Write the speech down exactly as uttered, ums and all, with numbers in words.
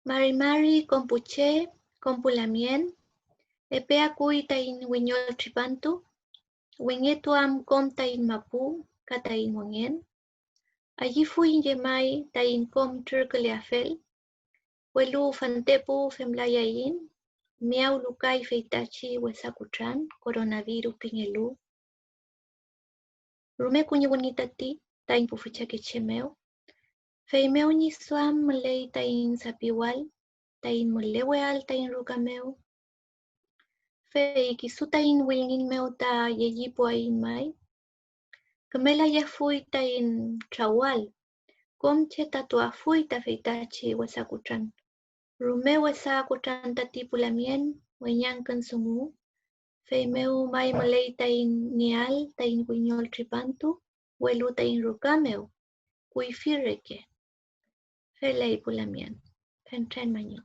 Mari mari kom pu che, kom pu lamngen, epe akuy taiñ wiñol tripantu, wingetuam kom taiñ mapu ka taiñ mongen. Ayüfuiñ llemay taiñ kom trürküleafel, welu fantepu femlayaiñ, miyawlu kay feytachi wesa kutran coronavirus pingelu. Rume kuñiwünngey tati taiñ pu füchakeche mew. Feymew ñi duam müley taiñ sapiwal, taiñ müleweael taiñ ruka mew. Fey kisu taiñ wülngiñ mew ta llellipuaiñ may. Kümelayafuy taiñ trawal, kom che ta tuafuy ta feytachi wesa kutran. Rume wesa kutran tati pu lamngen weñangkün dungu, feymew may müley taiñ nieael taiñ wiñol tripantu, welu taiñ ruka mew kuyfi reke. Feley pu lamngen, fentren mañum.